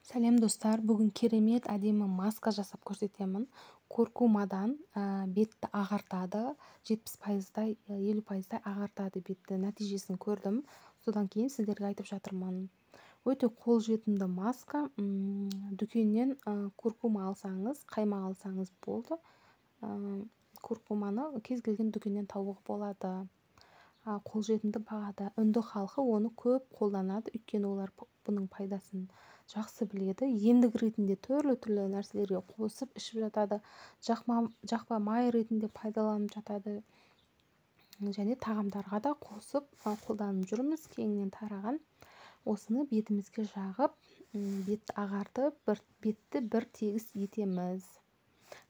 Сәлем достар, бүгін керемет әдемі маска жасап көрсетемін. Куркумадан бетті ағартады, 70%-дай, 50%-дай ағартады бетті. Нәтижесін көрдім. Содан кейін сіздерге айтып жатырмын. Өте қолжетімді маска. Дүкеннен куркума алсаңыз, қаймақ алсаңыз болды. Куркуманы кез келген дүкеннен табуға болады. Қолжетімді бағада. Үнді халқы оны көп қолданады, өйткені олар бұның пайдасын жақсы біледі. Ендік ретінде түрлі-түрлі нәрселерге қосып ішіп жатады. Жақпа май ретінде пайдаланып жатады. Және тағамдарға да қосып қолданып жүрміз, кеңінен тараған. Осыны бетімізге жағып, бетті ағартып, бетті бір тегіс етеміз.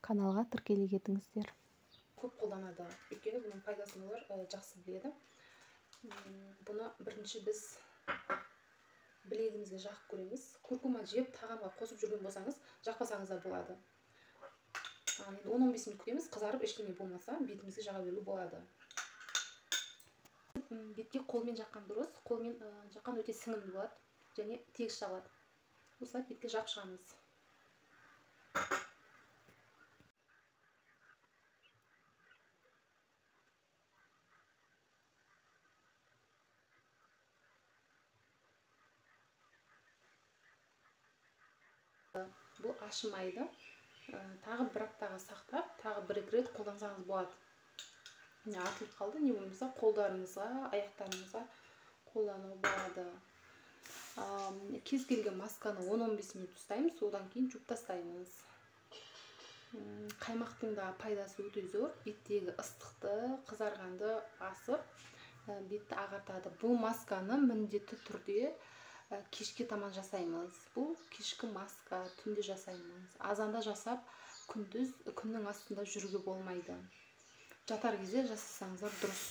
Каналға тіркеле кетіңіздер. Көп қолданады, өйткені бұның пайдасын олар жақсы біледі. Бұны бірінші біз білегімізге жағып көреміз. Куркума жеп тағамға қосып жүрген болсаңыз, жақпасаңыз да болады. Енді 10-15 минут күтеміз, қызарып ештеңе болмаса бетімізге жаға беруге болады. Бетке қолмен жаққан дұрыс, қолмен жаққан өте сіңімді болады және тегіс жағылады. Осылай бетке жағып шығамыз. Бұл ашымайды. Тағы бір аптаға сақтап, тағы бір-екі рет қолдансаңыз болады. Міне атылып қалды, не болмаса қолдарыңызға, аяқтарыңызға қолдануға болады. Кез келген масканы 10-15 минут ұстаймыз, содан кейін жуып тастаймыз. Қаймақтың да пайдасы өте зор. Беттегі ыстықты, қызарғанды асып, бетті ағартады. Бұл масканы міндетті түрде кешке таман жасаймыз. Бұл кешкі маска, түнде жасаймыз. Азанда жасап, күндіз күннің астында жүруге болмайды. Жатар кезде жасасаңыздар дұрыс.